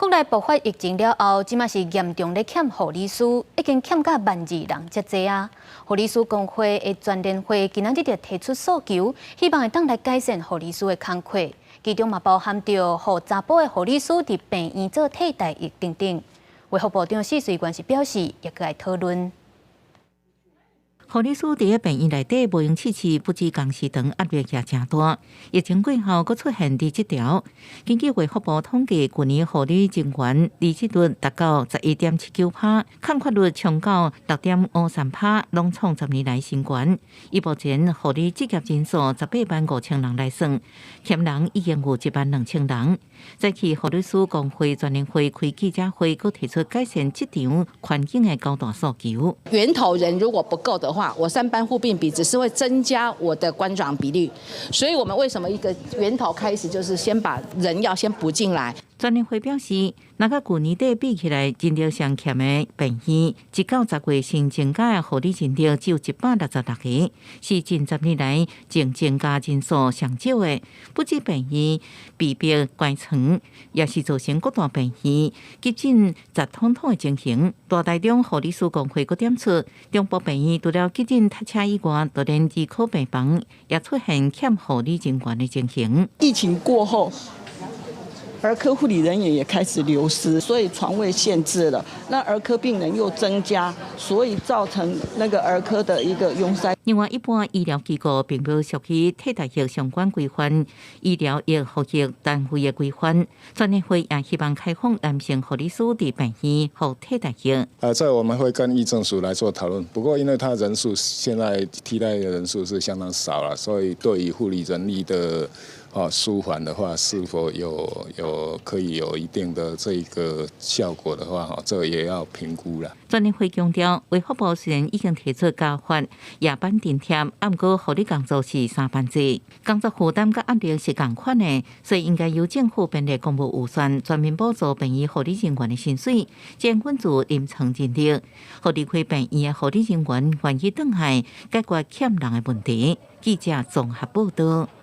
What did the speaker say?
國內爆發疫情了後，這馬是嚴重咧欠護理師，已經欠甲萬二人遮濟啊！護理師公會的全聯會今仔日就提出訴求，希望會當來改善護理師的工課，其中嘛包含著予查埔的護理師佇病院做替代役等等。衛福部長許瑞元是表示，猶閣愛討論。護理師佇咧病院內底無閒試試，不止工時長，壓力也誠大。疫情過後，閣出現離職潮。根據衛福部統計，舊年護理人員離職率達到11.79%，空缺率衝到6.53%，攏創10年來新高。以目前護理職業人數18萬5千人來算，欠人已經有1萬2千人。早起護理師公會全聯會開記者會，閣提出改善職場環境的九大訴求。源頭人如果不夠的話，我三班護病比只是會增加我的關長比率，所以我們為什麼一個源頭開始就是先把人要先補進來。全聯會表示，若佮舊年底比起來，人力上欠的病院，1到10月新增加的護理人力只有166個，是近10年來淨增加人數上少的。不止病院被迫關床，也是造成各大病院急診擠通通的情形。大台中護理師公會閣點出，中部病院除了急診塞車以外，就連兒科病房也出現欠護理人員的情形。疫情過後，兒科護理人員也開始流失，所以床位限制了。那兒科病人又增加，所以造成那個兒科的一個擁塞。另外，一般醫療機構並無屬於替代役相關規範，醫療役服役單位的規範。全聯會也希望開放男性護理師佇病院予替代役。這我們會跟醫政署來做討論。不過，因為他人數現在替代的人數是相當少了，所以對於護理人力的舒緩的話，是否有可以有一定的這個效果的話，哈，這也要評估啦。全聯會強調，衛福部雖然已經提出加發夜班津貼，毋過護理工作是三班制，工作負擔佮壓力是仝款的，所以應該由政府編列公務預算，全面補助病院護理人員的薪水，兼穩住臨床人力，予離開病院的護理人員願意轉來，解決欠人的問題。記者綜合報道。